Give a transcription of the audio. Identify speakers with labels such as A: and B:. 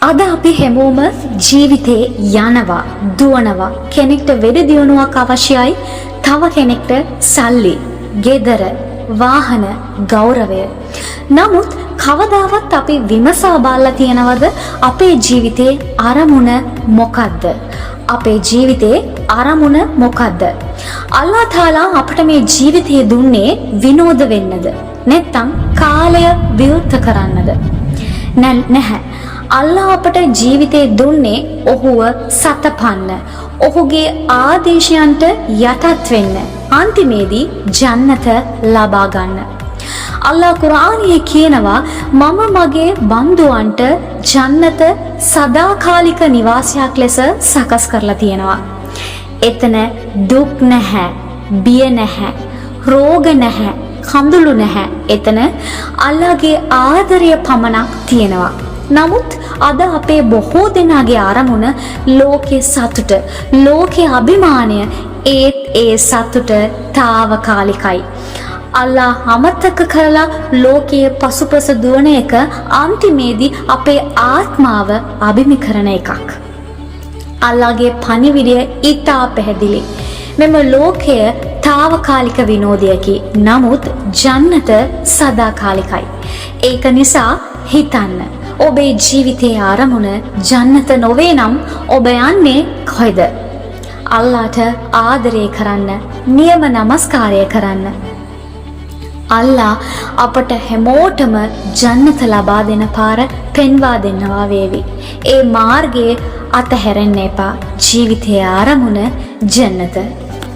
A: අද අපි හැමෝම ජීවිතේ යනවා, දුවනවා. කෙනෙක්ට වැඩි දියුණුවක් අවශ්‍යයි, තව කෙනෙක්ට සල්ලි, ගෙදර, වාහන, ගෞරවය. නමුත් කවදාවත් අපි විමසා බලලා තියෙනවද අපේ ජීවිතේ අරමුණ මොකද්ද? අපේ ජීවිතේ අරමුණ මොකද්ද? අල්ලාහ් තාලා අපට මේ ජීවිතය දුන්නේ විනෝද වෙන්නද? නැත්නම් කාලය විවෘත කරන්නද? නැහැ. අල්ලාහ් අපට ජීවිතේ දුන්නේ ඔහුව සතපන්න, ඔහුගේ ආදේශයන්ට යටත් වෙන්න, අන්තිමේදී ජන්නත ලබා ගන්න. අල්ලාහ් කුර්ආනයේ කියනවා, මම මගේ බන්දුවන්ට ජන්නත සදාකාලික නිවාසයක් ලෙස සකස් කරලා තියෙනවා. එතන දුක් නැහැ, බිය නැහැ, රෝග නැහැ, කඳුළු නැහැ. එතන අල්ලාහ්ගේ ආදරය පමණක් තියෙනවා. නමුත් අද අපේ බොහෝ දෙනාගේ අරමුණ ලෝකේ සතුට, ලෝකේ අභිමානය. ඒත් ඒ සතුට තාවකාලිකයි. අල්ලාහ් අමතක කරලා ලෝකයේ පසුපස දුවන එක අන්තිමේදී අපේ ආත්මාව අබිමි කරන එකක්. අල්ලාහ්ගේ පණිවිඩය ඉතා පැහැදිලි. මෙම ලෝකය තාවකාලික විනෝදයකි. නමුත් ජන්නත සදාකාලිකයි. ඒක නිසා හිතන්න. ඔබේ ජීවිතයේ අරමුණ ජන්නත නොවේ නම් ඔබ යන්නේ කොහෙද? අල්ලාට ආදරය කරන්න, නියම නමස්කාරය කරන්න. අල්ලා අපට හැමෝටම ජන්නත ලබා දෙන පාර පෙන්වා දෙන්නවා වේවි. ඒ මාර්ගයේ අතහැරෙන්න එපා. ජීවිතයේ අරමුණ ජන්නත.